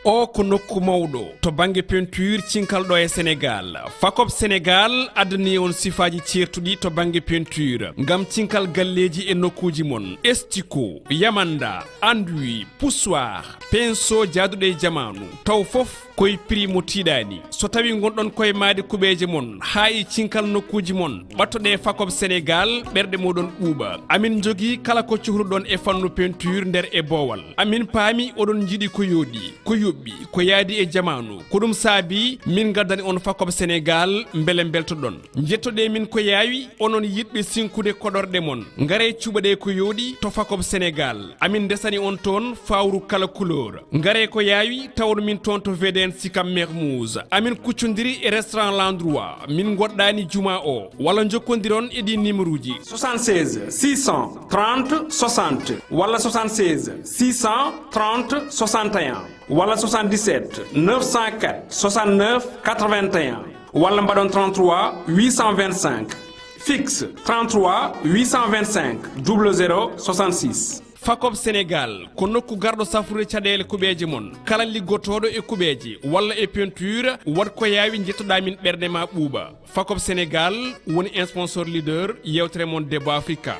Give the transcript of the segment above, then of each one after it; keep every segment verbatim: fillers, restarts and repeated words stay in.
O ko nokku mawɗo to bannge peinture cinkal ɗo e Senegaal. Fakop Senegaal addani on sifaaji ceertuɗi to bannge peinture ngam cinkal galleeji e nokkuuji mon. Estiko, yamanda, anduwi, poussoir, pinceau jaaduɗo e jamaanu. Taw fof koye prix mo tiiɗaani. So tawi ngonɗon koye maayde kuɓeeje mon haa e cinkal nokkuuji mon, ɓattoɗe Fakop Senegaal, ɓerɗe moɗon ɓuuɓa. Amin njogii kala ko cohluɗon e fannu peinture nder e boowal. Amin paami oɗon njiɗi ko yooɗi, ko yoɓɓi, ko yaadi e jamaanu. Ko ɗum saabi min ngaddani on Fakop Senegaal, mbele mbeltoɗon. Njettoɗe min ko yaawi, onon yiɗɓe sinkude koɗorɗe mon. Ngare cuɓaɗe ko yooɗi to Fakop Senegaal. Amin ndesani on toon fawru kala couleur. Ngare ko yaawi, tawon min toon to V D N Sicap Mermoz. Amin kuccondiri e restaurant L'Endroit. Min ngoɗɗani juma o. Walla njokkondiron e ɗi numéro ji. Soixante-seize six cent trente soixante walla soixante-seize six cent trente soixante et un walla soixante-dix-sept neuf cent quatre soixante-neuf quatre-vingt-un walla mbaɗon trente-trois huit cent vingt-cinq. Fixe trente-trois huit cent vingt-cinq double zéro soixante-six. Fakop Senegaal ko nokku garɗo safrude caɗeele kuɓeeje mon. Kala liggotooɗo e kuɓeeje walla e peinture, waɗ ko yaawi njettoɗaa min ɓerɗe ma ɓuuɓa. Fakop Senegaal woni sponsor leader yewtere mon Debbo Africa.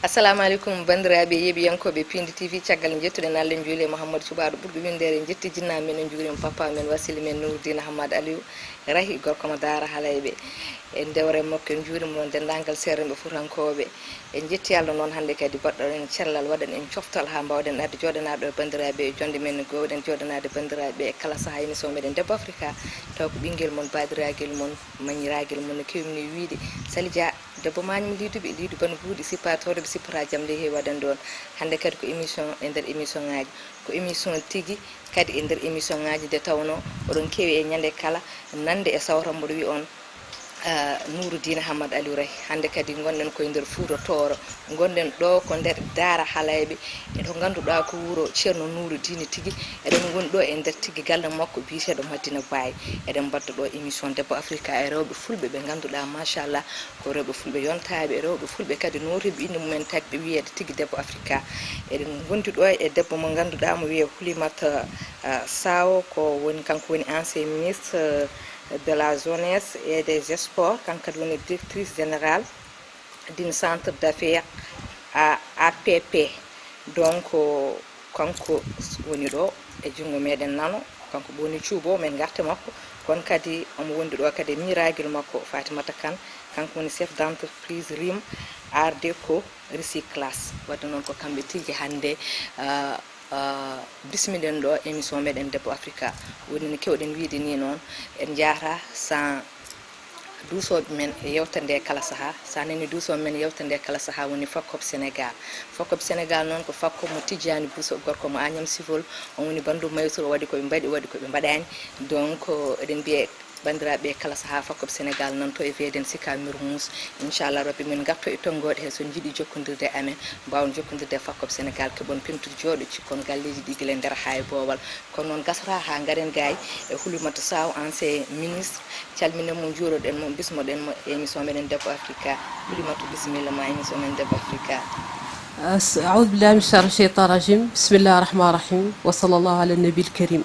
Assalamu aleykum banndiraaɓe yeeɓiyankooɓe Pindi T V, caggal njettuɗen Allah en njuuli e Mouhamadou Cuɓaaɗo ɓurɗo winndere, en njetti jinnaaɓe men, en njuurima papa men wasila men Nourdine Hamad Aliou Rahi, gorko mo Daara Halayɓe. En ndewre makko, en njuurima noon denndaangal seerenɓe Fuutankooɓe. En njetti Allah noon hannde kadi baɗɗo en cellal, waɗan en coftal haa mbaawɗen arde jooɗanaade ɗo banndiraaɓe e jonde men, ngoowɗen jooɗanaade banndiraaɓe e kala sahaa émission meɗen Debbo Africa, taw ko ɓinngel mon, baadiraagel mon, mañiraagel mon no keewmi wiyde Sali Dia. Debbo maañi mo liiduɓe, liidu bana buuɗi, sippa tooɗo ɓe sippata jam nde heewi waɗande on. Hannde kadi ko émission e nder émission ŋaaji, ko émission tigi kadi e nder émission ŋaaji, nde tawnoo oɗon keewi e ñande kala nande e sawto mboɗo wiya on, ah, Nourou Dine Hamad Aliou Rahi. Hannde kadi ngonɗen koye nder Fuuta Tooro, ngonɗen ɗo ko nder Daara Halayɓe, e to ngannduɗaa ko wuro Ceerno Nourou Dine tigi. Eɗen ngoni ɗo e nder tigi galle makko biyeteeɗo Madina Baye. Eɗen mbaɗda ɗo émission Debbo Africa e rewɓe fulɓe ɓe ngannduɗaa machallah ko rewɓe fulɓe yontaaɓe, rewɓe fulɓe kadi nootiiɓe innde mumen tagɓe wiyeede tigi Debbo Africa. Eɗen ngondi ɗo e debbo mo ngannduɗaa mo wiyee Houlimata, ah, Saw, ko woni, kanko woni ancien ministre de la jeunesse et des sports, kanko kadi woni directrice générale d'une centre d'affaires à A P P. Donc, kanko woni ɗo e junngo meɗen nano, kanko woni cuubo men ngarte makko, kono kadi omo wondi ɗo kadi e miiraagel makko Fatimata Kane, kanko woni chef d'entreprise RIM Art Déco Recyclage. Wadde noon ko kamɓe tigi hannde, ah, ah, bismiɗen ɗo émission meɗen Debbo Africa. Woni no keewɗen wiyde ni noon, en njahata sans duusooɓe men e yewtere nde kala sahaa. So a nanii duusooɓe men e yewtere nde kala sahaa woni Fakop Sénégal. Fakop Sénégal noon ko Fakop mo Tijjaani Buso, gorko mo Agnam Civol, on woni banndum Maysour, o waɗi ko ɓe mbaɗi, o waɗi ko ɓe mbaɗaani. Donc, eɗen mbiya banndiraaɓe kala sahaa Fakop Sénégal nanto e V D N Sicap Mermoz. Inchallah Rabbi min ngarto e tonngooɗe he, so on njiɗi jokkondirde e amen, mbaawon jokkondirde e Fakop Sénégal, keɓon peinture jooɗo, cikkon galleeji ɗi gila nder haa e boowal. Kono noon gasata haa ngaren gaay e Houlimata Saw, ancien ministre. Calminen mo, njuuroɗen mo, bismoɗen mo e émission meɗen Debbo Africa. Houlimata, bisimilla ma émission men Debbo Africa. As- أعوذ بالله من شر الشيطان الرجيم. بسم الله الرحمن الرحيم. وصلى الله على النبي الكريم.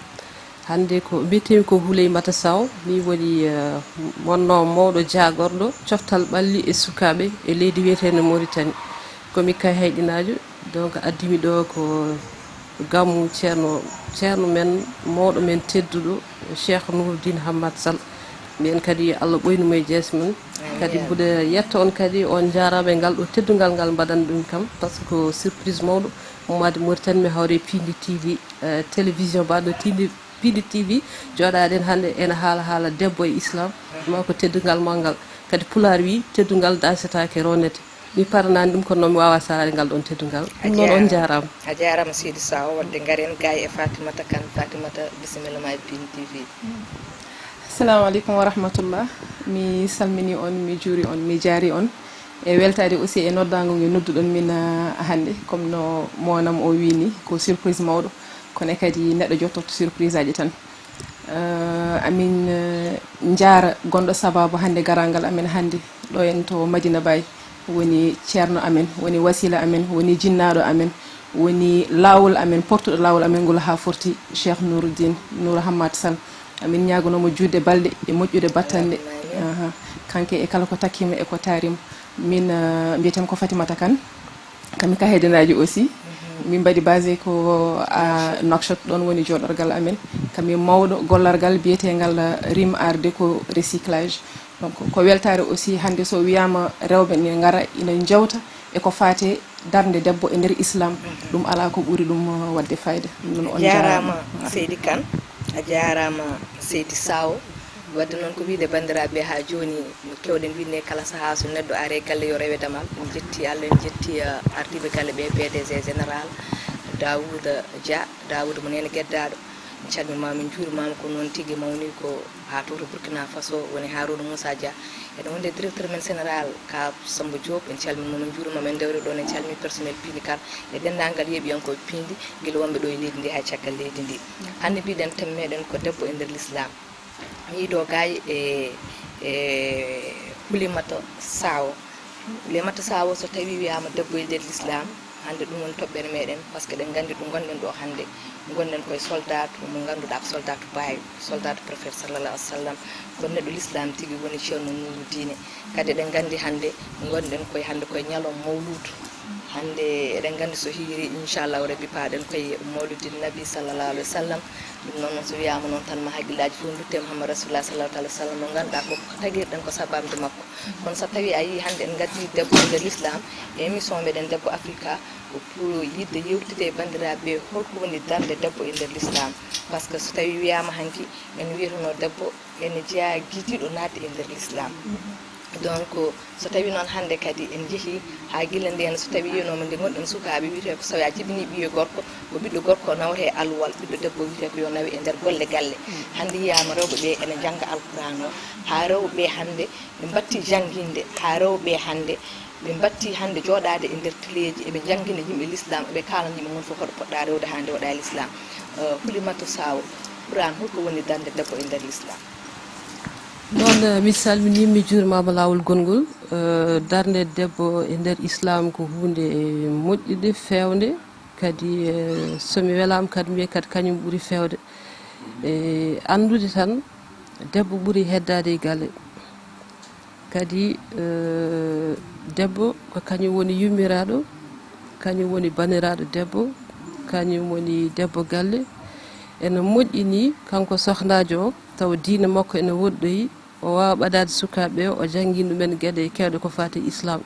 Hannde ko mbiyetee-mi ko Houlimata Saw, mi woni, eh, wonnoo mawɗo jaagorɗo coftal ɓalli e sukaaɓe e leydi wiyeteende Mauritanie. Ko mi kayhayɗinaajo, donc addi mi ɗo ko gaamu ceerno, ceerno men, mawɗo men tedduɗo, Cheikh Nourdine Hammat Sall. Mbiyen kadi yo Allah ɓoynu mo e jeese mum. Kadi mbuɗe yetta on kadi, on njaaraama e ngal ɗo teddungal ngal mbaɗan ɗum kam, par ce que ko surprise mawɗo ummaade Mauritanie, mi hawre e Pindi T V, eh, télévision mbaɗo Pindi, Pindi T V, jooɗaɗen hannde ena haala haala debbo e Islam, ma ko teddungal mawgal. Kadi Pulaar wi, teddungal daasetaake rownete. Mi paranaani ɗum, kono noon mi waawaa saaraade ngal ɗoon teddungal. Ɗum noon, on njaaraama. A jaaraama seydi Saw, waɗde ngaren gaay e Fatimata Kane. Fatimata, bisimilla ma e Pindi T V. Assalamu aleykum wa rahmatullah. Mi salmini on, mi juuri on, mi jaari on. E weltaade aussi e noddaango nge nodduɗon min, ah, hannde, comme no moonam o wii ni, ko surprise mawɗo, kono kadi neɗɗo jottoto surprise aji tan. Ah, amin, eh, njaara gonɗo sababu hannde garaangal amen hannde ɗo en to Madina Baye, woni ceerno amen, woni wasila amen, woni jinnaaɗo amen, woni laawol amen, portuɗo laawol amen ngol haa forti, Cheikh Nouruddin Nour Hammat Sall. Amin ñaaganoo mo juutde balɗe e moƴƴude battande. Aha. Kanko e kala ko takkima e ko taarima. Min, eh, mbiyetee ko Fatimata Kane. Kami ka heddinaaji aussi. Min mbaɗi basé ko a Nouakchott, ɗoon woni jooɗorgal amen. Kami mawɗo gollorgal biyetengal Rim Art Déco Recyclage. Donc, ko weltaare aussi hannde so wiyaama rewɓe ne ngara ina njewta e ko faate darnde debbo e nder Islam. Ɗum alaa ko ɓuri ɗum, uh, waɗde fayda. Ɗum noon on jaaraama. Jaaraama, Seydi Kane, a jaaraama, Seydi Sawo. Wadde noon ko wiyde banndiraaɓe haa jooni, no keewɗen wiyde kala sahaa so neɗɗo ari e galle yo rewe damal. En njetti Allah, en njetti, uh, ardiiɓe galle ɓe, P D G général Daouda Dia, Daouda mo Neene Geddaaɗo. En calmimaama, en njuurimaama ko noon tigi mawni ko haa to, to Burkina Faso, woni Harouna Moussa Dia. Eɗen wonde directeur men général ka Samba Diop, en calminii mo, en njuuriima mo, en ndewri ɗoon, en calmii personnel piindi kala e denndaangal yeeɓiyankooɓe piindi, gila wonɓe ɗo e leydi ndi haa e caggal leydi ndi. Hannde mbiɗen thème meɗen ko debbo e nder l'islam. Mi yiɗo gaay e, e Hulimata Sawo. Hulimata Sawo, so tawii wiyaama debbo e nder l'islam, hannde ɗum woni toɓɓere meɗen, parce que eɗen nganndi ɗo ngonɗen ɗo hannde, ngonɗen koye soldat mo ngannduɗaa ko soldat baawi, soldat prophète sallallahu alaihi wasallam, ko neɗɗo l'islam tigi woni Ceerno Nuuru Diine. Kadi eɗen nganndi hannde ngonɗen koye, hannde koye ñalawma mawluudu. Hannde eɗen nganndi so hiiri, inchallahu rabbi, paaɗen koye mawludin nabi sallallahu alaihi wasallam. Ɗum noon, so wiyaama noon tan ma hakkillaaji fof ndutte e Muhammad Rasulullah sallallahu alaihi wasallam, mo ngannduɗaa ko tagirɗen ko sabamde makko. Kono so tawii a yii hannde en ngaddi debbo e nder l'islam, e émission meɗen Debbo Afrika, ko pour yiɗde yewtide e banndiraaɓe ɓe holko woni darnde debbo e nder l'islam. Parce que so tawii wiyaama hanki, en wiyatno debbo ene jeyaa gidiiɗo naatde e nder l'islam. Donc, so tawii noon hannde kadi en njehii haa gila ndeen, so tawii wiyanooma nde ngonɗen sukaaɓe, wiyetee ko so a jibinii ɓiyo gorko, ko ɓiɗɗo gorko o nawetee e alluwal, ɓiɗɗo debbo wiyetee ko yo nawe e nder golle galle. Hannde yiyaama rewɓe ɓe ene njannga Alquraan o, haa rewɓe ɓe hannde ɓe mbattii jannginde, haa rewɓe ɓe hannde ɓe mbattii hannde jooɗaade e nder teleeji, eɓe njanngina yimɓe l'islam, eɓe kaalana yimɓe mum fof hoɗo poɗɗaa rewde haa nde waɗa e l'islam. Eh, Hulimata Sawo, Quraan holko woni darnde debbo e nder l'islam? Noon, eh, mi salminii, mi juurimaama laawol gonngol. Eh, darnde debbo e nder Islam ko huunde moƴƴude, feewnde. Kadi, eh, so mi welaama kadi, mi wiya kadi kañum ɓuri feewde. E anndude tan, debbo ɓuri heddaade e galle. Kadi, eh, debbo ko kañum woni yummiraaɗo, kañum woni banniraaɗo debbo, kañum woni debbo galle. Ene moƴƴi ni, kanko sohnaajo o, tawa diine makko ene woɗɗoyi, o waawa ɓadaade sukaaɓe ɓe, o janngina ɗumen geɗe keewɗe ko faati e Islam.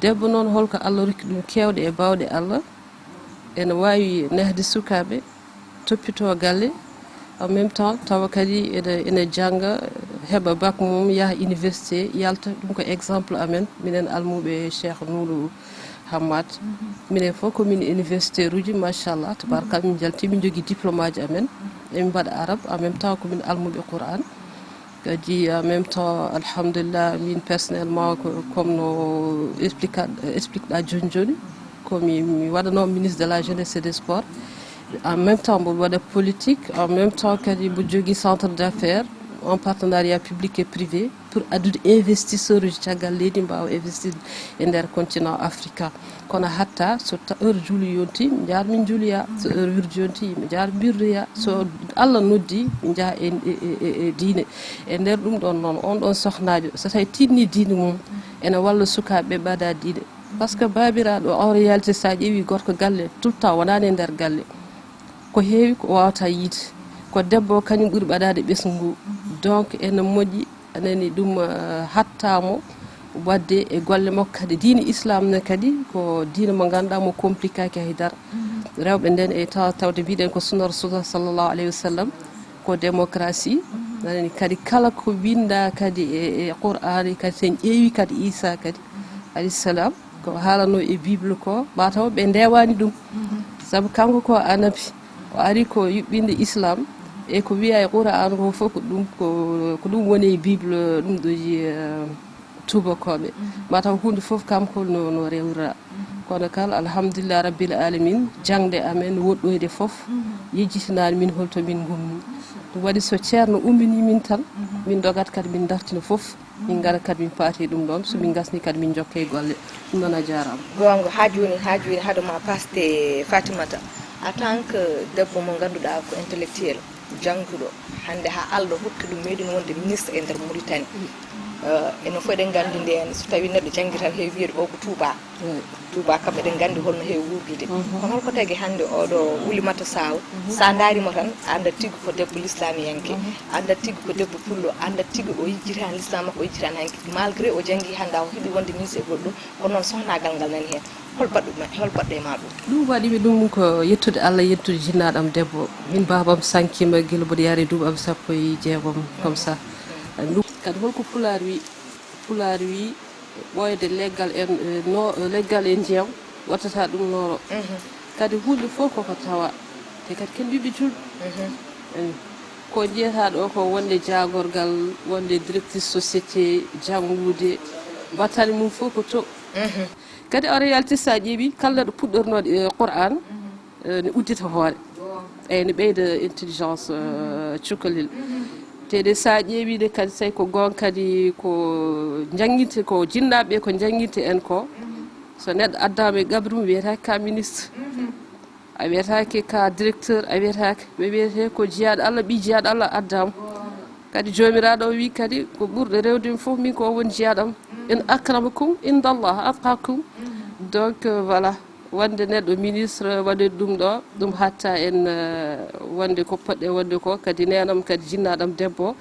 Debbo noon, holko Allah rokki ɗum keewɗe e baawɗe Allah, ene waawi nehde sukaaɓe, toppitoo galle, en même temps tawa kadi ene, ene jannga, heɓa bac mum, yaha université, yalta. Ɗum ko exemple amen, minen almuuɓe Cheikh Nourou Hammat. Minen fof ko min universitaire uji, machallah, tabarkalla, min njalti, min njogii diplôme aji amen, emin mbaɗa arabe, en même temps ko min almuuɓe Qur'an. Kadi, en même temps, alhamdulillah, min personnellement, ko, comme no explique, explique ɗa jooni jooni, ko mi, mi waɗanoo ministre de la jeunesse et des sports. En même temps, mboɗo waɗa politique, en même temps kadi mboɗo jogii centre d'affaires en partenariat public et privé pour addude investisseur uji caggal leydi mbaawa investir e nder continent Afrique. Kono hatta so ta-, heure juuli yonti, mi njaha min njuloya. So heure wirde yonti, mi njaha wirdoya. So Allah noddi, mi njaha e, e, e, e, e diine. E nder ɗum ɗon noon, on ɗon sohnaajo, so tawi tinni diine mum, ene walla sukaaɓe ɓe ɓada diine. Parce que baabiraaɗo, en réalité, so a ƴeewi gorko galle, tout le temps wonaani e nder galle. Ko heewi ko wawata yiide. Ko debbo, kañum ɓuri ɓadaade ɓesngu ngu. Donc, ene moƴƴi, anani ɗum, eh, hatta mo waɗde e golle makko kadi. Diine Islam ne kadi ko diine mo ngannduɗaa mo compliquaaki hay dara. Rewɓe nden e taw-, tawde mbiɗen ko sunna Rasulullah sallallahu alayhi wa sallam, ko démocratie. Anani kadi kala ko winda kadi e, e Qur'aani kadi, sen ƴeewi kadi Isa kadi, alayhi salam, ko haalano e Bible ko, mataw ɓe ndewani ɗum. Sabu kanko ko annabi, o ari ko yuɓɓinde Islam, e ko wiya e Qur'an ko fof ko ɗum, ko, ko ɗum woni e Bible, ɗum ɗo yi, eh, tubakoɓe. Mataw hunde fof kam ko no, no rewra. Kono kala, alhamdulillah rabbil alamin, jangde amen woɗɗoyde fof, yejjitinaani min holto min ngummi. Ɗum waɗi so ceerno ummini min tan, min dogat kadi min dartina fof. Min ngara kadi min paati ɗum ɗoon, so min ngasni kadi min njokke e golle. Ɗum noon a jaaraama. Goonga, haa jooni, haa jooni, hade ma paasde Fatimata, en tant que debbo mo ngannduɗaa ko intellectuel, jannguɗo, hannde haa Allah hokki ɗum meeɗen wonde ministre e nder Mauritanie. Eh, enen fof eɗen nganndi ndeen, so tawii neɗɗo janngi tan heewi wiyde o ko Touba. Touba kam eɗen nganndi holno heewi wuurdude. Kono holko tagi hannde oɗo Oulimata Sow, sa ndaari mo tan, a anndat tigi ko debbo lislamiyanke, a anndat tigi ko debbo pullo, a anndat tigi o yejjitaani lislam makko, o yejjitaani hanki, malgré o janngi hannde o heɓi wonde ministre e goɗɗum, kono noon sohnaagal ngal nani heen. Hol baɗɗo ma, hol baɗɗo e ma ɗum? Ɗum waɗi mi ɗum ko yettude Allah, yettude jinnaaɗo am debbo. Min baabam sankima gila mboɗo yaari duuɓi am sappo e jeegom, comme ça. Ɗum kadi holko Pulaar wi? Pulaar wi ɓooyde leggal en, eh, no, leggal e ndiyam wattata ɗum nooro. Kadi huunde fof koko tawa. Te kadi ken ɓiɓɓe julɓe. Eh, ko njiyata ɗo ko wonde jaagorgal, wonde directrice société, janngude, battane mum fof ko to. Kadi en réalité, so a ƴeewi, kala neɗɗo puɗɗornooɗo, eh, Qur'an, eh, ne uddita hoore. Eyyi, ne ɓeyda intelligence, eh, cukalel. Te de, so a ƴeewi de kadi, tawi ko goonga kadi ko jannginte, ko jinnaaɓe ko jannginte en ko. So neɗɗo addaama e qabri mum, wiyetaake ka ministre. A wiyetaake ka directeur, a wiyetaake, ɓe wiyete ko jiyaaɗo Allah, ɓii jiyaaɗo Allah addaama. Kadi Joomiraaɗo o wi kadi, ko ɓurɗo rewde mi fof, min ko o woni jiyaaɗo am. In akramakum inda Allah atqakum. Donc, euh, voilà, wonde neɗɗo ministre waɗi ɗum ɗo, ɗum hatta en, euh, wonde ko poɗɗe wonde ko, kadi neenam kadi jinnaaɗam debbo,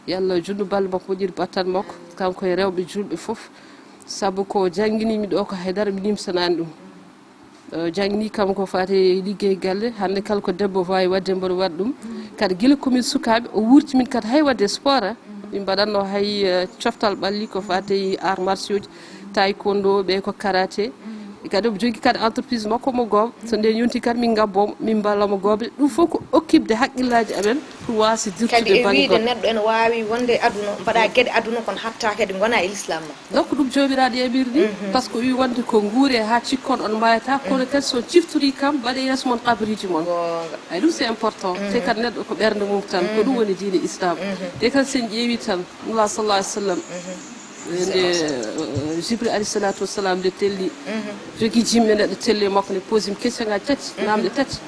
yo Allah juutnu balɗe makko, moƴƴir battal makko, kanko e rewɓe julɓe fof. Sabu ko janngini mi ɗo ko haydara mi nimsanaani ɗum. O janngi kam ko faati e liggey galle, hannde kala ko debbo waawi waɗde mboɗo waɗa ɗum. Kadi gila komin sukaaɓe, o wuurti min kadi hay waɗde sport, a. Min mbaɗatno hay, eh, coftal ɓalli ko faati e arts martiaux, taekwondo, ɓe ko karaté. Kadi omo jogii kadi entreprise makko mo goob, so nde yonti kadi min ngabbomo, min mballamo goobre. Ɗum fof ko okkitde hakkillaaji amen pour waasde dirtude bannge goɗɗo. Kadi e wiyde neɗɗo ene waawi wonde e aduna, mbaɗa geɗe aduna kono hatta kadi ngona e l'islam ma. Donc ɗum Joomiraaɗo yamiri ni, par ce que o wi wonde ko nguure haa cikkon on maayata, kono kadi so on ciftori kam, mbaɗe yeeso mon kabriji mon. Goonga. Ay, ɗum c'est important. Te kadi neɗɗo ko ɓernde mum tan, ko ɗum woni diine Islam. Te kadi sen ƴeewi tan, Nula sallallahu alaihi wasallam, nde, eh, Jibril alayhi salatu wassalam nde telli, jogii jimme neɗɗo telli e makko, ne posi mo question ngaji tati, namɗe tati.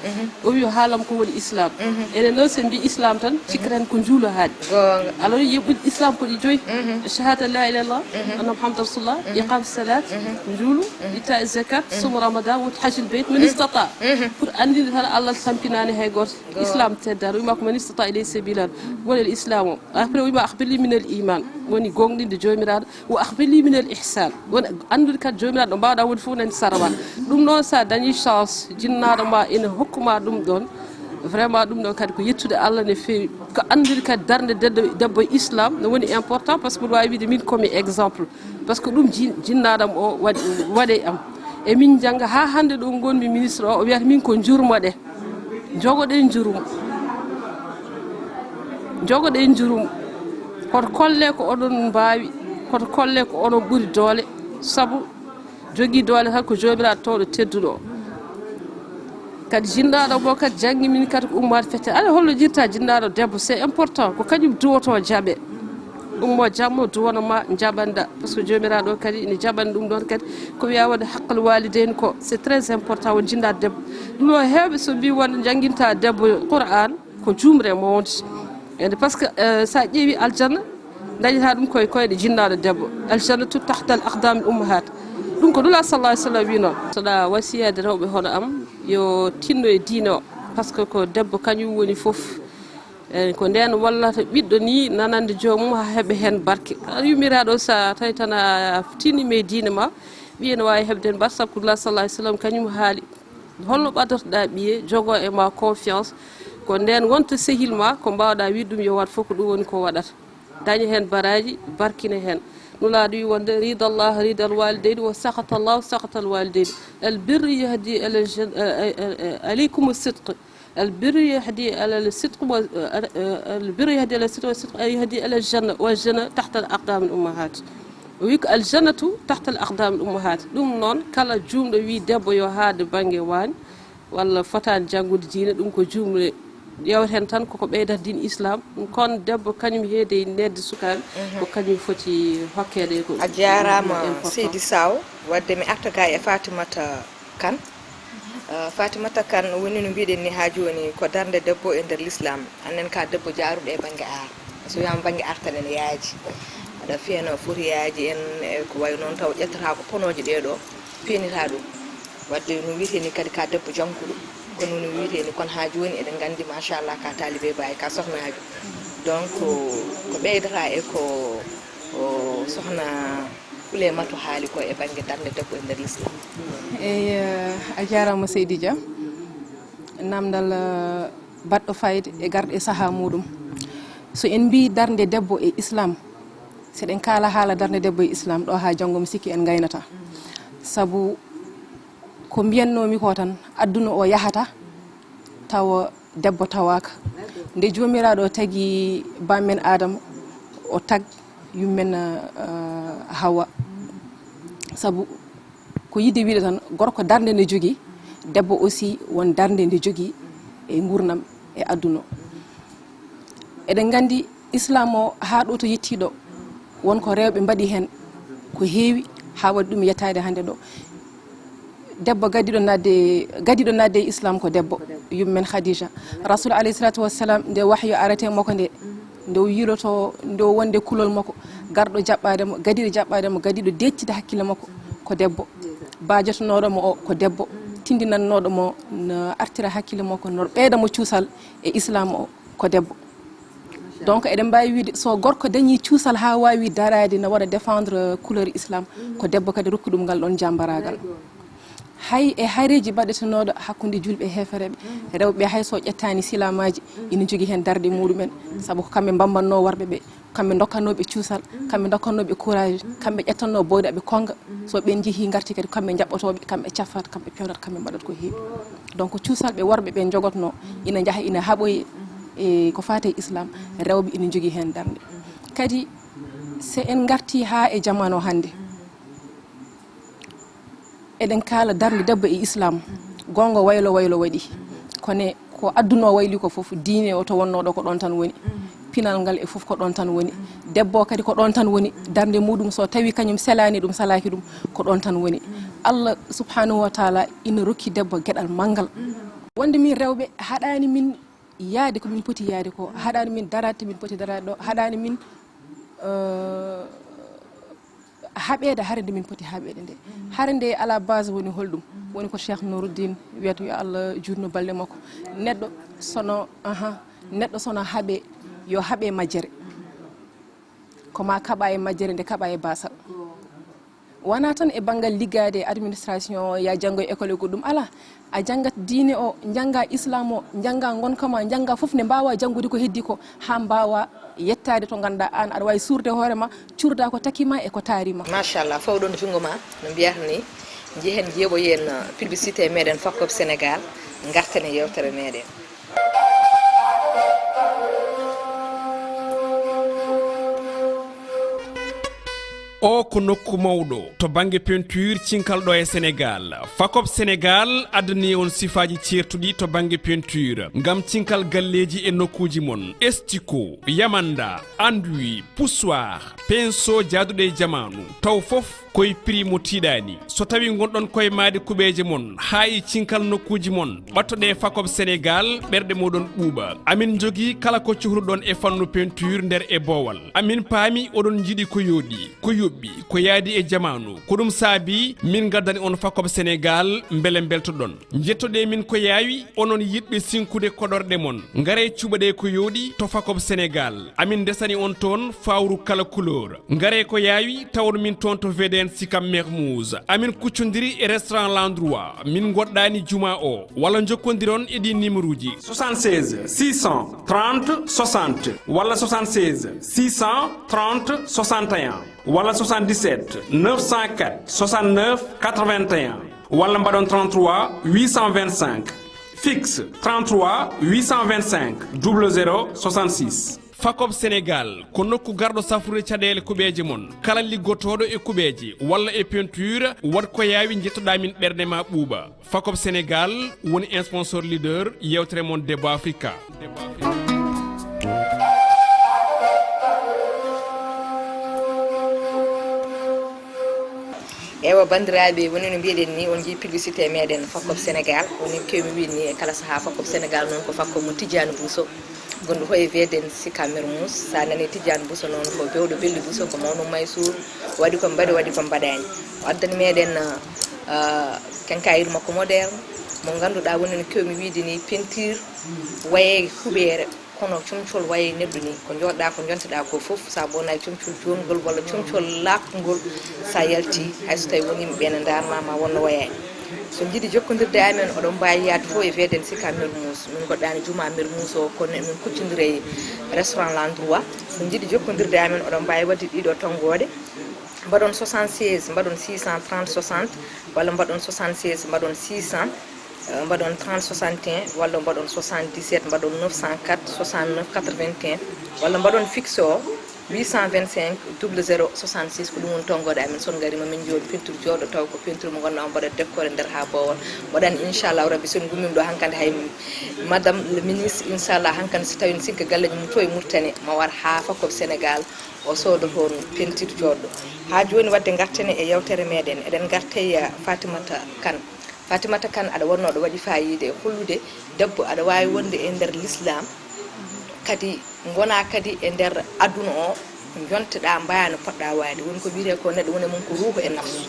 O wi o haalam ko woni Islam. Enen noon sen mbi Islam tan, cikkata en ko njuulu haaɗi. Goonga. Alors yeɓɓude Islam ko ɗi joyi. Shahada la ilaha illallah, anna Muhammad rasulullah, iqam salat, njuulu, ita zakat, sumu Ramadan, wot hajjul bayt, man istata. Pour anndinde tan Allah tampinaani hay gooto. Goonga. Islam teddata, o wima ko man istata ilayhi sabilan. Woni al Islam o. Après o wima akhbirni min al iman. Woni goongɗinde Joomiraaɗo. Wa akhbirni min al ihsan. Woni anndude kadi Joomiraaɗo ɗo mbaawɗa woni fof nani sarawa. Ɗum noon so a dañi chance, jinnaaɗo ma ene hokkuma ɗum ɗon. Vraiment ɗum ɗon kadi ko yettude Allah no feewi. Ko anndude kadi darnde debbo, debbo e Islam no woni important, par ce que mboɗo waawi wiide min komi exemple. Par ce que ɗum jin-, jinnaaɗo am o waɗi, waɗe am. E min njannga haa hannde ɗo ngonmi ministre o, o wiyata min ko njurmoɗe. Jogoɗen njurum. Jogoɗen njurum. Hoto kolle ko oɗon mbaawi, hoto kolle ko oɗon ɓuri doole, sabu jogii doole tan ko Joomiraaɗo towɗo tedduɗo o. Kadi jinnaaɗo mo kadi janngi min kadi ko ummaade fete. Aɗa hollo jirta jinnaaɗo debbo, c'est important, ko kañum duwoto jaɓe. Ummo jamma duwano ma jaɓanɗa, par ce que Joomiraaɗo kadi ne jaɓani ɗum ɗon kadi. Ko wiya wonde haqqal walidayni ko, c'est très important, won jinnaaɗo debbo. Ɗum o heewɓe so mbi wonde jannginta debbo Qur'an, ko juumre mawnde. Ende par ce que, eh, sa ƴeewi aljanna, dañata ɗum koye koyɗe jinnaaɗo debbo. Aljannatu tahta al aqdam al ummahat. Ɗum ko Nula sallallahu alaihi wasallam wi noon. Saɗa wasiyade rewɓe hono am, yo tinno e diine o. Par ce que ko debbo kañum woni fof. Eh, ko ndeen wallata ɓiɗɗo ni nanande joomum haa heɓa heen barke. Aɗa yummiraaɗo, so a tawi tan a tinniima e diine ma, ɓiye ne waawi heɓde heen barke, sabu ko Nula sallallahu alaihi wasallam kañum haali. Holno ɓadortoɗaa ɓiye, jogoo e ma confiance? Ko ndeen wonta sehil ma, ko mbaawɗaa wiide ɗum yo waɗ fof, ko ɗum woni ko waɗata. Daña heen baraaji, barkina heen. Nulaaɗo wi wonde, rida Allah, rida al walidayni, wa sakhata Allah, sakhata al walidayni. Al birru yahdi ala al jan-, eh, eh, eh, eh, alaykum as sidq. Al birru yahdi ala al sidq wa, eh, eh, al birru yahdi ala al sidq wa sidq yahdi ala al janna, wa al janna tahta al aqdam al ummahat. O wi ko al jannatu tahta al aqdam al ummahat. Ɗum noon, kala juumɗo wi debbo yo haade bannge waañ, walla fotaani janngude diine, ɗum ko juumre Ƴeewten tan koko ɓeydata diine Islam, kono debbo kañum heedi e neɗɗo sukaaɓe, ko kañum foti hokkeede ko. A jaaraama, important. Seydi Saw. Wadde mi arta ga e Fatimata Kan. Ah, Fatimata Kan, woni no mbiɗen ni haa jooni, ko darnde debbo e nder Lislaam. Annen ka debbo jaaruɗo e bannge aar. So wiyaama bannge aar tan ene yaaji. Aɗa fiya no foti yaaji en e ko wayi noon, taw ƴettata ko ponooje ɗee ɗoo, peenita ɗum. Wadde no wiyetee ni kadi ka debbo jannguɗo, kono no wiyetee ni, kono haa jooni eɗen nganndi, machallah, ka taalibe Baay, ka sohnaajo. Donc, ko ɓeydata e ko, o, sohna Oulématou haali ko e bannge darnde debbo e nder Lislaam. Eey, eh, a jaaraama, Seydi Dia. Naamndal, eh, baɗɗo fayde e garɗo e sahaa muuɗum. So en mbii darnde debbo e Islam, so eɗen kaala haala darnde debbo e Islam, ɗo haa janngo mi sikki en ngaynataa. Sabu ko mbiyatnoomi ko tan, aduna o yahata tawa debbo tawaaka. Nde Joomiraaɗo tagi baamen Aadama, o tag yummen, eh, Hawa. Sabu ko yiɗde wiyde tan, gorko darnde nde jogii, debbo aussi won darnde nde jogii e nguurndam e aduna o. Eɗen nganndi Islam o, haa ɗo to yettii ɗo, won ko rewɓe mbaɗi heen ko heewi, haa waɗi ɗum yettaade hannde ɗo. Debbo gadiiɗo naatde, gadiiɗo naatde e Islam ko debbo, yummen Khadija. Rasul alayhi salatu wassalam, nde wahyu arete makko nde, nde o yiiloto, nde o wonde kulol makko, garɗo jaɓɓaade mo, gadiiɗo jaɓɓaade mo, gadiiɗo deeƴtide hakkille makko ko debbo. Ba jotonooɗo mo o ko debbo, tindinannooɗo mo no artira hakkille makko, no ɓeyda mo cuusal e Islam o ko debbo. Donc, eɗen mbaawi wiyde, so gorko dañii cuusal haa waawi daraade, no waɗa défendre couleur Islam, ko debbo kadi rokki ɗum ngal ɗoon jaambaraagal. Hay e hareeji baɗetenooɗo hakkunde juulɓe e heefereɓe, rewɓe hay so ƴettaani silaamaaji, ina njogii heen darnde muɗumen, sabu ko kamɓe mbambatnoo worɓe ɓe, kamɓe ndokkatnoo ɓe cuusal, kamɓe ndokkatnoo ɓe courage, kamɓe ƴettannoo boyɗo ɓe konnga, so ɓeen njehii ngarti kadi, kamɓe njaɓɓotoo ɓe, kamɓe cafata, kamɓe pewnata, kamɓe mbaɗata ko heewi. Donc, cuusal ɓe worɓe ɓe njogotnoo, ina njaha, ina haɓoyi e ko faati e Islam, rewɓe ina njogii heen darnde. Kadi, so en ngartii haa e jamaanu hannde, eɗen kaala darnde debbo e Islam, goonga waylo waylo waɗi. Kono ko aduna o wayli ko fof, diine o to wonnoo ɗo ko ɗoon tan woni. Pinal ngal e fof ko ɗoon tan woni. Debbo o kadi ko ɗoon tan woni. Darnde muɗum so tawi kañum selaani ɗum, salaaki ɗum, ko ɗoon tan woni. Allah subhanahu wa taala ina rokki debbo geɗal manngal. Wonde min rewɓe haɗaani min yaade ko min poti yaade ko, haɗaani min daraade to min poti daraade ɗo, haɗaani min, eh, haɓeede hare nde min poti haɓeede nde. Hare nde à la base woni holɗum? Woni ko Cheikh Nouruddin wiyata, yo Allah juutnu balɗe makko. Neɗɗo sono, aha, neɗɗo sono haɓe, yo haɓe majjere. Ko ma kaɓa e majjere nde kaɓa e basal. Wona tan e banngal liggaade e administration, ya janngo e école e goɗɗum, alaa. A janngat diine o, njannga Islam o, njannga ngonka ma, njannga fof nde mbaawa janngude ko heddi ko, haa mbaawa yettaade to ngannduɗaa aan aɗa waawi suurde hoore ma, cuurda ko taki ma e ko taari ma. Machallah, fawɗon junngo ma, no mbiyata ni, njehen njeeɓoyen, uh, publicité meɗen Fakop Sénégal, ngarten e yeewtere meɗen. O ko nokku mawɗo to bannge peinture cinkal ɗo e Sénégal. Fakop Sénégal addani on sifaaji ceertuɗi to bannge peinture ngam cinkal galleeji e nokkuuji mon. Estiko, yamanda, enduit, poussoir, pinceau jaaduɗo e jamaanu. Taw fof koye prix mo tiiɗaani. So tawi ngonɗon koye maade kuɓeeje mon, haa e cinkal nokkuuji mon, ɓattoɗe Fakop Sénégal, ɓerɗe moɗon ɓuuɓa. Amin njogii kala ko cohluɗon e fannu peinture nder e boowal. Amin paami oɗon njiɗi ko yooɗi, ko yoɓɓi, ko yaadi e jamaanu. Ko ɗum saabi min ngaddani on Fakop Sénégal, mbele mbeltoɗon. Njettoɗe min ko yaawi, onon yiɗɓe sinkude koɗorɗe mon. Ngare cuɓaɗe ko yooɗi to Fakop Sénégal. Amin ndesani on toon fawru kala couleur. Ngare ko yaawi, tawon min toon to V D N Sicap Mermoz. Amin kuccondiri e restaurant L'Endroit. Min ngoɗɗaani juma o. Walla njokkondiron e ɗi numéro ji. Soixante-seize, six cent trente, soixante, walla soixante-seize, six cent trente, soixante et un, walla soixante-dix-sept, neuf cent quatre, soixante-neuf, quatre-vingt-un, walla mbaɗon trente-trois, huit cent vingt-cinq, fixe trente-trois, huit cent vingt-cinq, double zéro, soixante-six. Facob Sénégal ko nokku garɗo safrude caɗeele kuɓeeje mon. Kala liggotooɗo e kuɓeeje walla e peinture, waɗ ko yaawi njettoɗaa min ɓernde ma ɓuuɓa. Facob Sénégal woni sponsor leader yewtere mon Debbo Africa. Ewa, banndiraaɓe, woni no mbiɗen ni, on njii publicité meɗen Facob Sénégal. Woni kewmi wiide ni, e kala sahaa Facob Sénégal noon ko Facob mo Tidiane Bousso, gonɗo hoye V D N Sicap Mermoz. Sa nani Tidiane Bousso noon ko bewɗo Belli Bousso, ko mawɗo Maysour, waɗi ko mbaɗi, waɗi ko mbaɗani. O addani meɗen, ah, quincaillerie makko moderne, mo ngannduɗaa woni no kewmi wiide ni, peinture, waye huɓeere. Kono comcol wayi neɗɗo ni, ko jooɗɗa, ko jonteɗa ko fof, sa bonay comcol jongol walla comcol laɓngol, sa yalti, hay so tawi won yimɓe ɓe ne darma ma wonno wayani. So jiɗi jokkodirde e amen, oɗon mbawi yaade fof e V D N Sicap Mermoz. Min goɗɗani juma Mermoz o, kono emin kuccodira e restaurant L'Endroit. So jiɗi jokkodirde e amen, oɗon mbawi wadde ɗiɗo tonngoɗe. Mbaɗon soixante-seize, mbaɗon six cent trente soixante, walla mbaɗon soixante-seize, mbaɗon six cents, eh, mbaɗon trente soixante et un, walla mbaɗon soixante-dix-sept, mbaɗon neuf cent quatre soixante-neuf quatre-vingt-un, walla mbaɗon fixe o huit cent vingt-cinq double zéro soixante-six. Ko ɗum woni tonngoɗe amen. So on ngarima, min joni peinture jooɗo, taw ko peinture mo ganduɗa on mbaɗa décoré nder ha bowon. Mbaɗan inchallahu rabbi, so en gummima ɗo hankadi hay madame le ministre, inchallah hankadi so tawi en sikka galleji mum to e Mauritanie, ma war ha Facob Sénégal, o sooda toon peinture jooɗo. Ha joni wadde garten e yewtere meɗen, eɗen garte e Fatimata Kane. Fatimata Kane, aɗa wonno ɗo waɗi fayida e hollude debbo aɗa wawi wonde e nder l'islam, kadi gona kadi e nder aduna o, jonteɗa mbaya no poɗɗa wayde. Woni ko wiyete ko neɗɗo woni e mum ko ruuhu e nafsu.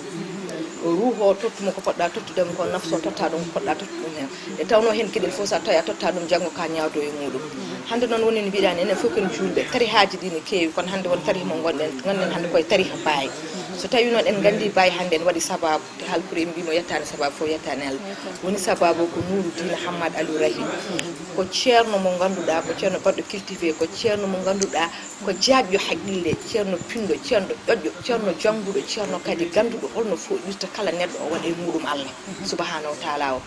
Ko ruuhu o tottumo ko poɗɗa tottude mo, ko nafsu o totta ɗum ko poɗɗa tottude ɗum hen. Nde tawno hen geɗel fof sa tawi a totta ɗum, janngo ka ñaawdo e muɗum. Hannde noon woni no mbiɗa ni, enen fof ken julɓe, tarihaaji ɗi ne keewi, kono hannde won tariha mo ngonɗen, ngonɗen hannde koye tariha Baay. So tawi noon en nganndi Baay hannde en waɗi sababu, te haalpure en mbimo yettani sababu fof yettani Allah. Woni sababu ko Nuuru Diina Hammad Aliou Rahim. Ko ceerno mo ngannduɗaa, ko ceerno baɗɗo cultivé, ko ceerno mo ngannduɗaa ko jaabɗo haqqille, ceerno pinɗo, ceerno ƴoƴƴo, ceerno jannguɗo, ceerno kadi gannduɗo holno fooɗirta kala neɗɗo o waɗa e muɗum Allah subhanahu wa taala o.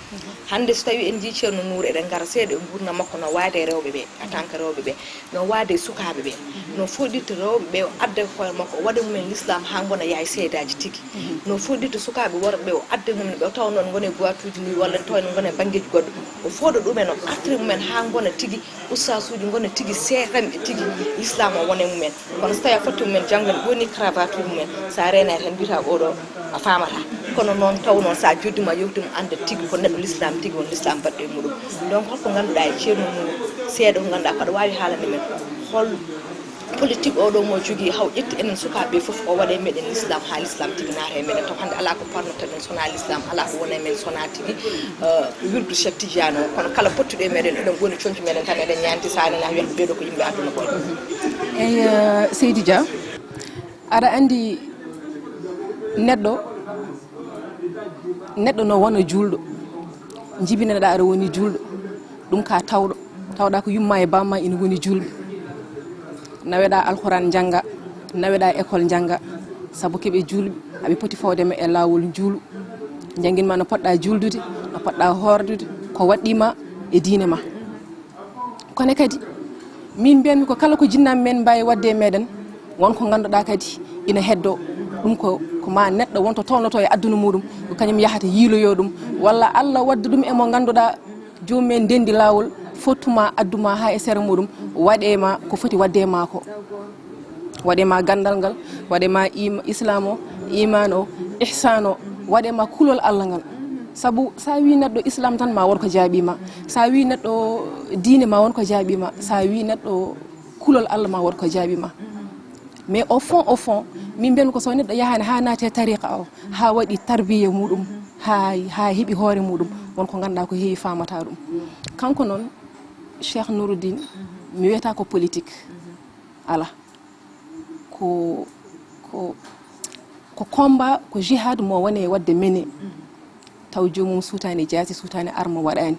Hannde so tawi en njii ceerno Nuuru, eɗen ngara seeɗa e nguurndam makko no waade e rewɓe ɓe, en tant que rewɓe ɓe, no waade e sukaaɓe ɓe, no fooɗirta rewɓe ɓe, o adda e hoore makko, o waɗa e mumen l'islam haa ngona yaay seedaaji tigi. No fooɗirta sukaaɓe worɓe ɓe, o adda e mumen ɓe, o tawa noon ngona e boîte uji ni, walla tawa en ngona e banngeeji goɗɗo. O fooɗa ɗumen, o artira mumen haa ngona tigi ustaasuuji, ngona tigi seeranɓe tigi, l'islam o wona e mumen. Kono so tawi a fotti mumen, janngo en ɓoyni cravate uji mumen, sa reenay tan mbiyata oɗo a faamata. Kono noon taw noon sa joddima yewtima anda tigi ko neɗɗo l'islam tigi woni l'islam baɗɗo e muɗum. Donc holko ngannduɗaa e ceerno mum seeɗa ko ngannduɗaa ko aɗa waawi haalande men hol politique oɗo mo jogii haw ƴetti enen sukaaɓe fof o waɗa e meɗen l'islam haa l'islam tigi naata e meɗen taw hannde alaa ko parnotoɗen sona l'islam, alaa ko wona e men sona tigi, eh, wirdu Cheikh Tidiane o. Kono kala pottuɗo e meɗen eɗen ngoni conci meɗen tan eɗen ñaanti sa nani a wiyata ɓeeɗo ko yimɓe aduna ko. Eyi, eh, Seydi Dia, aɗa anndi neɗɗo, neɗɗo no wona juulɗo, jibinaɗa aɗa woni juulɗo, ɗum ka tawɗo, tawɗa ko yumma e bamma ina ngoni juulɓe, naweɗa alquran jannga, naweɗa école jannga, sabu keɓe juulɓe, aɓe poti fawde ma e laawol juulu, janngin ma no poɗɗa juuldude, no poɗɗa hoordude, ko waɗɗima e diine ma. Kono kadi min mbiyatmi ko kala ko jinnaaɓe men mbaawi waɗde e meɗen, won ko ngannduɗaa kadi ina heddoo. Ɗum ko ko ma neɗɗo won to tolnotoo e adduna muɗum, ko kañum yahata yiiloyoo ɗum, walla Allah wadda ɗum e mo ngannduɗaa joomum en ndenndi laawol, fottu ma, addu ma haa e sera muɗum, waɗee ma ko foti waɗde e ma ko. Waɗe ma ganndal ngal, waɗe ma im- islam o, iman o, ihsan o, waɗe ma kulol Allah ngal. Sabu sa wi neɗɗo islam tan ma won ko jaaɓi ma, sa wi neɗɗo diine ma won ko jaaɓi ma, sa wi neɗɗo kulol Allah ma won ko jaaɓi ma. Mais au fond au fond, min mbiyatmi ko so neɗɗo yahani ha naati e tariqa o, ha waɗi tarbiya muɗum, ha ha heeɓi hoore muɗum, won ko ganduɗa ko heewi famata ɗum. Kanko noon, Cheikh Nouroudine, mi wiyata ko politique ala. Ko ko ko combat, ko jihad mo wone wadde mené, taw joomum suutani jaasi, suutani arme waɗani.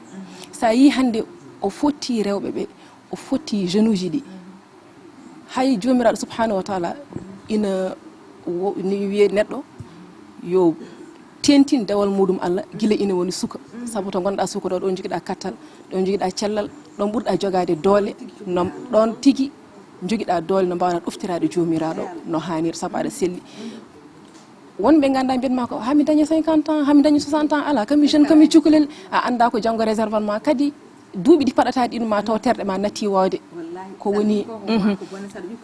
Sa yi hannde o fotti rewɓe ɓe, o fotti jeune uji ɗi, hay joomiraɗo subhanahu wa taala ina wo- ni wiye neɗɗo yo tentin dewal muɗum Allah gila ina woni suka. Sabu to gonɗa suka ɗo, ɗon jogiɗa kattal, ɗon jogiɗa cellal, ɗon ɓurɗa jogade doole, no ɗon tigi Njogiɗaa doole no mbaawɗaa ɗoftiraade Joomiraaɗo no haaniri, sabu aɗa selli. Wonɓe nganndaa mbiyat ma ko, "Haa mi daña cinquante ans, haa mi daña soixante ans, alaa, kami jeune, kami cukalel." A anndaa ko janngo réserve ma. Kadi duuɓi ɗi paɗataa ɗin ma taw terɗe ma natti waawde ko woni, mhm,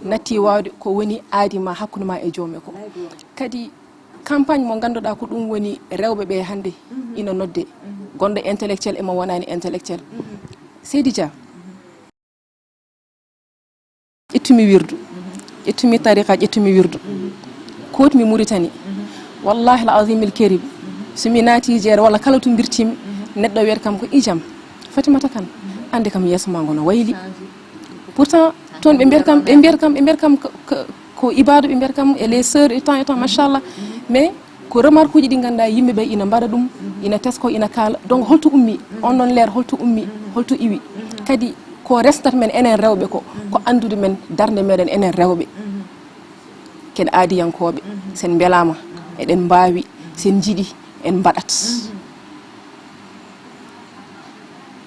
natti waawde ko woni aadi ma hakkunde ma e joome ko. Kadi campagne mo ngannduɗaa ko ɗum woni rewɓe ɓe hannde ina nodde, gonɗo intellectuel e mo wonaani intellectuel. Seydi Dia, ƴettumi wirdu, ƴettumi tariqa, ƴettumi wirdu, kootmi Muritani. Wallahi al azim il kerim, so mi naati jeere walla kala to mbirtimi, neɗɗo wiyata kam ko: "Ijam, Fatimata Kan, annde kam yeeso ma ngo no wayli." Pourtant toon ɓe mbiyata kam, ɓe mbiyata kam, ɓe mbiyata kam ko, ko, ko ibaadu, ɓe mbiyata kam e les sœurs et tant et tant, machallah. Mais ko remarque uji ɗi ngannduɗaa yimɓe ɓe ina mbaɗa ɗum, ina tesko, ina kaala. Donc holto ummi on ɗon leer, holto ummi, holto iwi? Kadi ko resnata men enen rewɓe ko, ko anndude men darnde meɗen enen rewɓe. Ken aadiyankooɓe, sen mbelaama, eɗen mbaawi, sen njiɗi, en mbaɗat.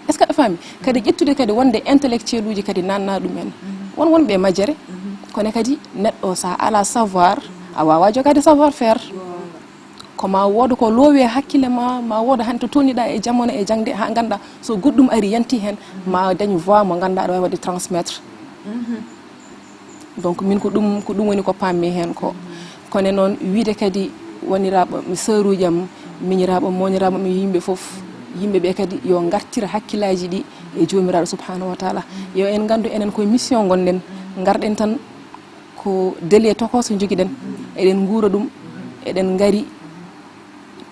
Est-ce que aɗa faami? Kadi ƴettude kadi wonde intellectuel uji kadi nanna ɗum en. Won wonɓe e majjere, kono kadi neɗɗo sa ala savoir, a wawa jogade savoir faire. Ko ma wooda ko loowi e hakkille ma, ma wooda hannde to tolniɗa e jamono e jangde, ha ganda so goɗɗum ari yanti hen, ma dañ voix mo ganda aɗa wawi wadde transmettre. Donc min ko ɗum, ko ɗum woni ko pammi hen ko. Kono noon wiide kadi woniraɓe, sœur uji am, miñiraɓe, moñiraɓe, mi yimɓe fof, yimɓe ɓe kadi yo gartir hakkillaji ɗi e Jomiraɗo subhanahu wa taala. Yo en gandu enen koye mission gonɗen, garɗen tan ko délai tokoso jogiɗen, eɗen guura ɗum, eɗen ngari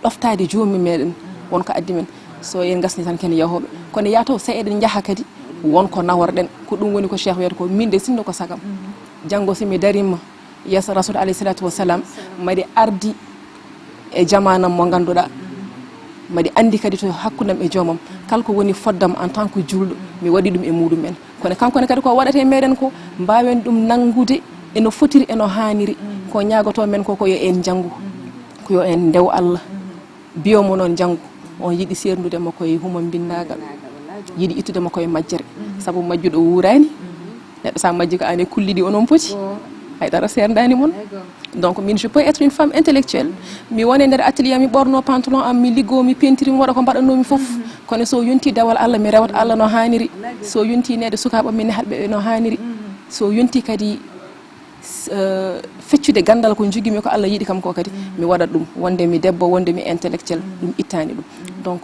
ɗoftaade Joomi meɗen, won ko addi men. So en ngasni tan ken yahooɓe. Kono yaa taw so eɗen njaha kadi, won ko naworɗen. Ko ɗum woni ko Cheikh wiyata ko, min de sinno ko sagam. Janngo so mi dariima yeeso Rasul alayhi salatu wassalam, mbaɗi ardi e jamaanam mo ngannduɗaa, mbaɗi anndi kadi to hakkundam e joomam. Kala ko woni foddam en tant que julɗo, mi waɗi ɗum e muɗum en. Kono kanko ne kadi ko waɗata e meɗen ko, mbaawen ɗum nanngude e no fotiri, e no haaniri. Ko ñaagoto men ko, ko yo en njanngu, ko yo en ndew Allah. Biyo mo noon njanngu, on yiɗi seerndude mo koye humambinnaagal, yiɗi ittude mo koye majjere. Sabu majjuɗo wuuraani. Neɗɗo sa majji ko aan e kulli ɗi onon poti. Haydara seerndaani mon. Donc min, je peux être une femme intellectuelle. Mi wone nder atelier am, mi ɓorno pantalon am, mi liggo, mi pentiri, mi waɗa ko mbaɗannomi fof. Kono so yonti dewal Allah, mi rewat Allah no haaniri. So yonti neede sukaaɓe am, mi nehat ɓe no haaniri. So yonti kadi, s-, eh, feccude ganndal ko njogimi ko Allah yiɗi kam ko kadi, mi waɗat ɗum. Wonde mi debbo, wonde mi intellectuel, ɗum ittaani ɗum. Donc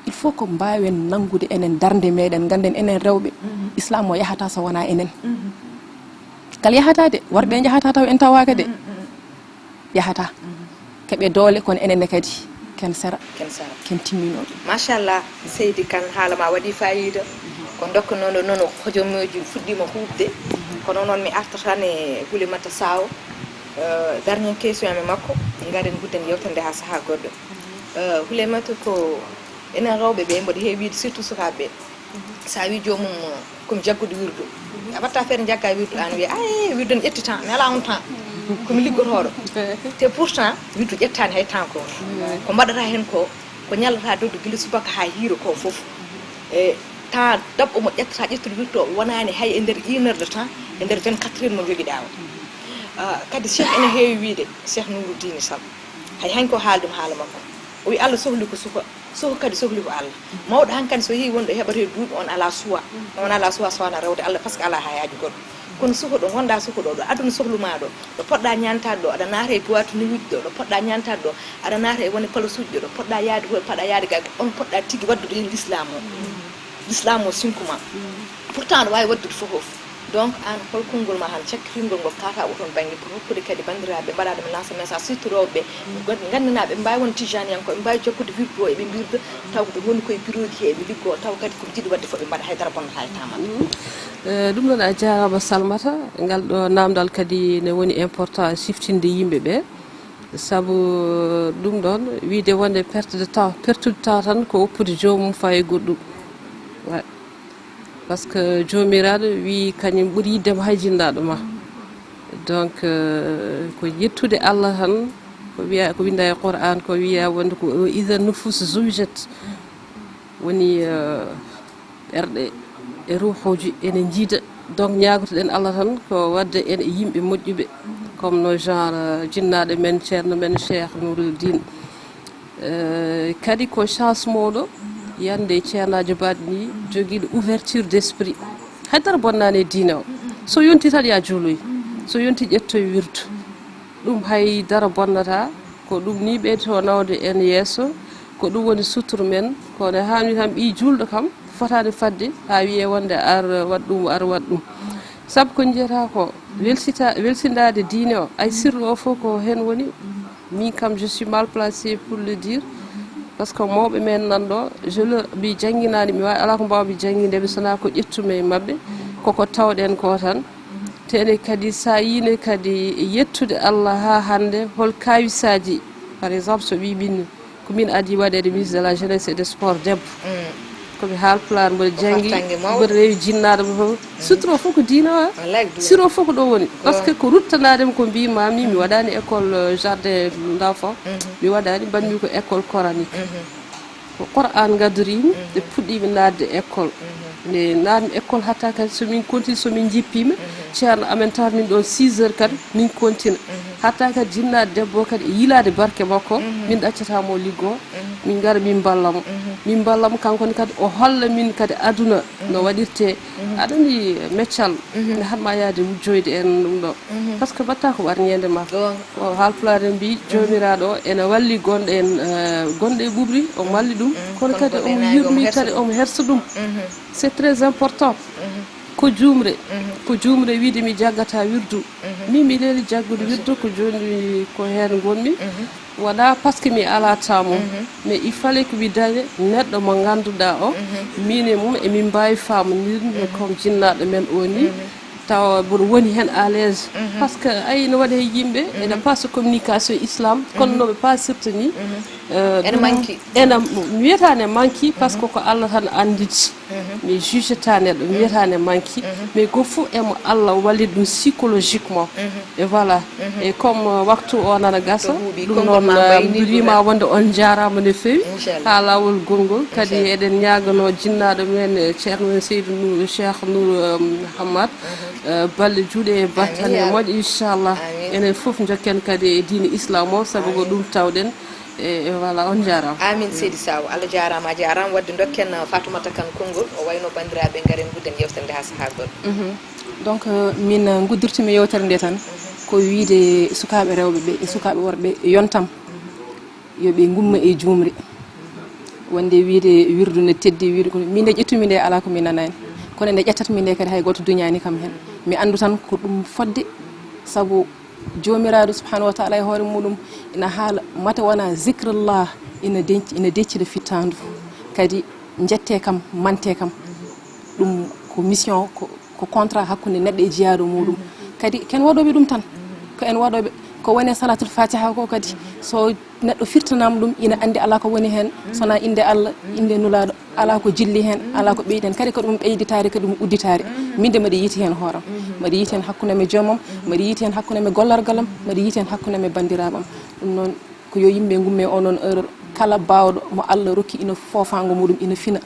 il faut ko mbaawen nanngude enen darnde meɗen, ngannden enen rewɓe, Islam o yahata so wona enen. Kala yahata de, worɓe njahata taw en tawaaka de. Yahata. Keɓe doole, kono enen ne kadi ken sera. Ken sera. Ken timminooɓe. Machallah, Seydi Kan, haala ma waɗi fayida. Ko dokkunoɗo noon, hojomooji fuɗɗiima huuɓde. Kono noon mi arta tan e Hulimata Saw. Euh, dernière question mi makko, ngaren gudden yewtere nde haa sahaa goɗɗo. Euh, Hulimata, ko enen rewɓe ɓe mboɗo heewi wiide, surtout sukaaɓe ɓe. Sa wi joomum, komi jaggude wirdu. A watta feere jagga wirdu, an wiya, "Ay, wirdu ne ƴetti temps, mi ala on temps. Komi liggotooɗo." Te pourtant, wirdu ƴettaani hay temps ko. Ko mbaɗata hen ko, ko ñallata doddu gila subaka haa hiiro ko fof. E temps daɓɓo mo ƴettata ƴettude wirdu o wonaani hay e nder une heure de temps, e nder vingt-quatre heures mo jogiɗa o. Ah, kadi Cheikh ene heewi wiide, Cheikh Nourouddine Sall. Hay hanki o haali ɗum haala makko. O wi Allah sohli ko suka, suka kadi sohli ko Allah. Mawɗo hankadi so yehi wonɗo heɓata e duuɓi, on ala suwa. On ala suwa so wona rewde Allah, parce que ala hayaaji goɗɗo. Kono suka ɗo ngonɗa, suka ɗo, ɗo aduna sohlu ma ɗo, ɗo poɗɗa ñantade ɗo, aɗa naata e boîte nuit ɗo, ɗo poɗɗa ñantade ɗo, aɗa naata e wone palasuuji ɗo, ɗo poɗɗa yaade, ɗo poɗɗa yaade gay, on poɗɗa tigi waddude hen l'islam o. L'islam o sinko ma. Pourtant aɗa wawi waddude fof fof. Donc an, hol konngol ma han cakkitingol ngol kata o toon bangge pour hokkude kadi banndiraaɓe, mbaɗa ɗum lancer message, surtout rewɓe ɓe, nganndinaaɓe ɓe mbaawi won tijaniyankoɓe, ɓe mbaawi jokkude wirdu o, eɓe mbirda, taw ko ɓe ngoni koye bureau ji he, eɓe liggoo, taw kadi ko ɓe njiɗi waɗde fof, ɓe mbaɗa, hay dara bonnata e tamal. Eh, ɗum noon a jarama Salmata, ngal ɗo namdal kadi ne woni important siftinde yimɓe ɓe, sabu ɗum ɗon wiide wonde perte de temps, pertude temps tan ko woppude joomum faayi goɗɗum. Ouais. Parce que Joomiraaɗo wi kañum ɓuri yiɗde ma hay jinnaaɗo ma. Donc, euh, ko yettude Allah tan, ko wiya, ko winnda e Qur'an, ko wiya wonde ko "wa iza nufus zuwijat", woni, euh, ɓerɗe e ruuhuuji ene njiida, Donc, ñaagotoɗen Allah tan ko waɗde en e yimɓe moƴƴuɓe, comme no genre, euh, jinnaaɗo men, ceerno men, Cheikh Nouruddin. Euh, kadi ko chance mawɗo, yande e ceernaajo baɗɗo ni, jogiiɗo ouverture d'esprit. Hay dara bonnaani e diine o. So yonti tan ya juuloy, so yonti ƴettoy wirdu. Ɗum hay dara bonnata, ko ɗum ni ɓeyto nawde en yeeso, ko ɗum woni suturu men. Kono haani tan ɓii juulɗo kam fotaani fadde haa wiyee wonde ar waɗ ɗum, ar waɗ ɗum. Sabu ko njiyata ko welsita, welsindaade diine o, ay sirlu o fof ko heen woni. Min kam, je suis mal placée pour le dire, parce que mawɓe men nan ɗo, je leur, mi jannginaani, mi waawi, alaa ko mbaawmi jannginde ɓe, so wonaa ko ƴettumi e maɓɓe, koko tawɗen ko tan. Te ene kadi, so a yiine kadi yettude Allah haa hannde, hol kawisaaji, par exemple, so ɓii ɓinni, ko min adii waɗeede ministre de la jeunesse et des sports debbo. Ko mi haalpulaar, mboɗo janngi, mboɗo rewi jinnaaɗo mo fof. Suturo fof ko diina o, siro fof ko ɗo woni. Parce que ko ruttanaade mi, ko mbiimi mi, mi waɗaani école, euh, jardin d'enfant, mi waɗaani, mbaɗmi ko école coranique. Ko Qur'an ngaddorii mi, ɓe puɗɗii mi naatde école. Nde naatmi école, hatta kadi so min kontii, so min njippiima, ceerno amen tawata min ɗoon six heures kadi, min kontina. Hatta kadi jinnaaɗo debbo kadi e yiilaade barke makko, min ɗaccataa mo liggo, min ngara min mballa mo. Min mballa mo, kanko ne kadi o holla min kadi aduna no waɗirtee. Aɗa anndi meccal, nde haɗ maa yahde wujjoyde en ɗum ɗo. Parce que mbaɗtaa ko ɓarñeende ma. Ko haalpulaar en mbii, joomiraaɗo o ene walli gonɗo en, eh, gonɗo e ɓuuɓri, o walli ɗum. Kono kadi omo yurmi kadi, omo hersa ɗum. C'est très important. Ko juumre, ko juumre wiide mi jaggataa wirdu. Min mi leeli jaggude wirdu, ko jooni ko heen ngonmi. Wonaa parce que mi alaa temps mum, mais il fallait que mi daña neɗɗo mo ngannduɗaa o, min e mum emin mbaawi faamondirde, comme jinnaaɗo men o ni, tawa mboɗo woni heen à l'aise. Parce que ay, no waɗi e yimɓe, ene paasa communication islam, kono no ɓe paasirta ni, euh, ene ɗum manki. Ene, mi wiyata ne manki, parce que ko Allah tan annditi. Mi jugeta neɗɗo, mi wiyata ne manki, mais gooto fof emo Allah walli ɗum psychologiquement. Et voilà. Et comme, euh, waktu o nana gasa, ɗum noon, euh, mbiɗo wima wonde on njaaraama no feewi haa laawol gongol. Kadi eɗen ñaaganoo jinnaaɗo men, eh, ceerno men Seydou Nour, Cheikh Nour, euh, Hammad, euh, balɗe juuɗe e battane moƴƴe, inchallah. Enen fof njokken kadi e diine islam o, sabu ko ɗum tawɗen. E, e, voilà, on njaaraama. Amin, seydi Saw. Allah jaaraama, a jaaraama. Waɗde ndokken, uh, Fatoumata Kane konngol, o wayno banndiraaɓe, ngaren ngudden yewtere nde haa sahaa goɗɗo. Mhm. Donc, euh, min, uh, nguddirtumi yewtere nde tan, ko wiide sukaaɓe rewɓe ɓe e sukaaɓe worɓe yontam, yo ɓe ngumma e juumri. Wonde wiide wirdu ne teddi, wiide ko, min nde ƴettumi nde, alaa ko mi nanaani. Kono nde ƴettatmi nde kadi, hay gooto duñaani kam heen. Mi anndu tan ko ɗum fodde, sabu Joomiraaɗo subhanahu wa taala e hoore muɗum ina haala, mate wona zikrullah ina denci, ina deccida fittaandu. Kadi njette kam, mante kam. Ɗum ko mission, ko, ko contrat hakkunde neɗɗo e jiyaaɗo muɗum. Kadi ken waɗooɓe ɗum tan. Ko en waɗooɓe, ko wone salatul fatiha ko kadi. So neɗɗo firtanaama ɗum, ina anndi alaa ko woni heen, so wonaa innde Allah, innde Nulaaɗo, alaa ko jilli heen, alaa ko ɓeydi heen. Kadi ko ɗum ɓeyditaare, ko ɗum udditaare. Min de mbaɗi yiite heen hooram. Mbaɗi yiite heen hakkunde am e joomam, mbaɗi yiite heen hakkunde am e gollorgal am, mbaɗi yiite heen hakkunde am e banndiraaɓe am. Ɗum noon, ko yo yimɓe ngumme o noon heure, kala baawɗo mo Allah rokki ina foofaango muɗum, ina fina,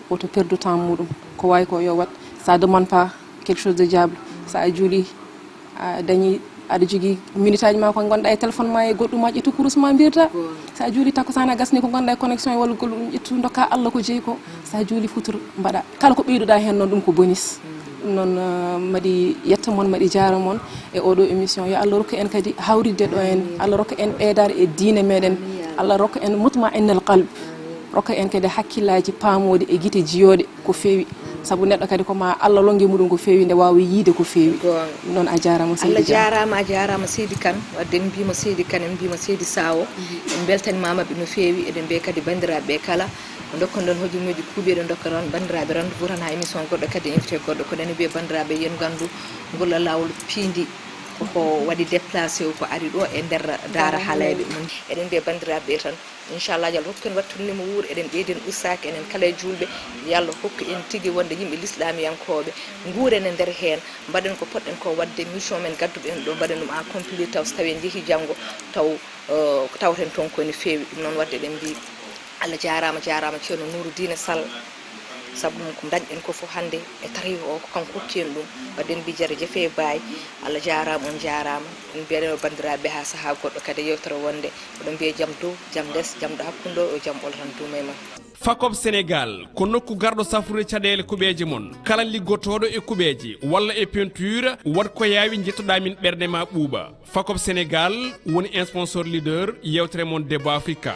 woto perdu temps muɗum. Ko waawi ko yo waɗ. Ça demande pas quelque chose de diable. So a juuli, a dañi, aɗa jogii minute aji ma ko ngonɗa e téléphone ma e goɗɗum ma, ƴettu kurus ma mbirda. Sa juuli takkusaan a gasni ko ngonɗa e connexion e walla goɗɗum, ƴettu ndokka Allah ko jeyi ko. Sa juuli futur mbaɗa. Kala ko ɓeyduɗa heen noon, ɗum ko bonus. Ɗum noon, eh, mbaɗi yetta mon, mbaɗi jaara mon e oɗo émission. Yo Allah rokku en kadi hawritde ɗo en. Allah rokku en ɓeydaare e diine meɗen. Allah rokku en mutma innal qalb. Rokka en kadi hakkillaaji paamooɗi e gite jiyooɗe ko feewi. Sabu neɗɗo kadi ko ma Allah lonnge muɗum ko feewi, nde waawa yiide ko feewi. Goonga. Ɗum noon a jaaraama, seydi Dia. Allah jaaraama, a jaaraama, seydi Kane. Wadde en mbiima seydi Kane, en mbiima seydi Sawo. En mbeltaniima maɓɓe no feewi. Eɗen mbiya kadi banndiraaɓe ɓe kala ko ndokkoɗon hojomuuji kuuɓi, eɗen ndokka ran-, banndiraaɓe rendez-vous tan haa émission goɗɗo kadi, invité goɗɗo. Ko ɗen mbiya banndiraaɓe, yen nganndu ngol laawol piindi koko waɗi déplacé o, ko ari ɗo e nder daara haalayɓe mum. Eɗen mbiya banndiraaɓe ɓe tan, inchallah, yo Allah rokku en wattude mo wuur, eɗen ɓeyden ustaaki enen kala e juulɓe, yo Allah rokku en tigi wonde yimɓe lislaamiyankooɓe, nguuren e nder heen, mbaɗen ko potɗen ko waɗde, mission men gadduɗo en ɗo, mbaɗen ɗum accompli, taw so tawi en njehii janngo, taw, eh, ko tawten toon ko ene feewi. Ɗum noon, wadde eɗen mbiyi Allah jaaraama, jaaraama Ceerno Nuuru Diine Sall. Sabu mum ko dañɗen ko fof hannde e tariixa o, ko kanko hokki en ɗum. Mbaɗen mbi jere jefe baay. Allah jaaraama, on jaaraama. En mbiyano banndiraaɓe haa sahaa goɗɗo kadi e yewtere wonde. Oɗon mbiya jam dow, jam les, jam ɗo hakkunde o, o jam ɓolo tan duuma e mon. Facob Sénégal ko nokku garɗo safrude caɗeele kuɓeeje mon. Kala liggotooɗo e kuɓeeje walla e peinture, waɗ ko yaawi, njettoɗaa min, ɓernde ma ɓuuɓa. Facob Sénégal woni sponsor leader yewtere mon Debbo Africa.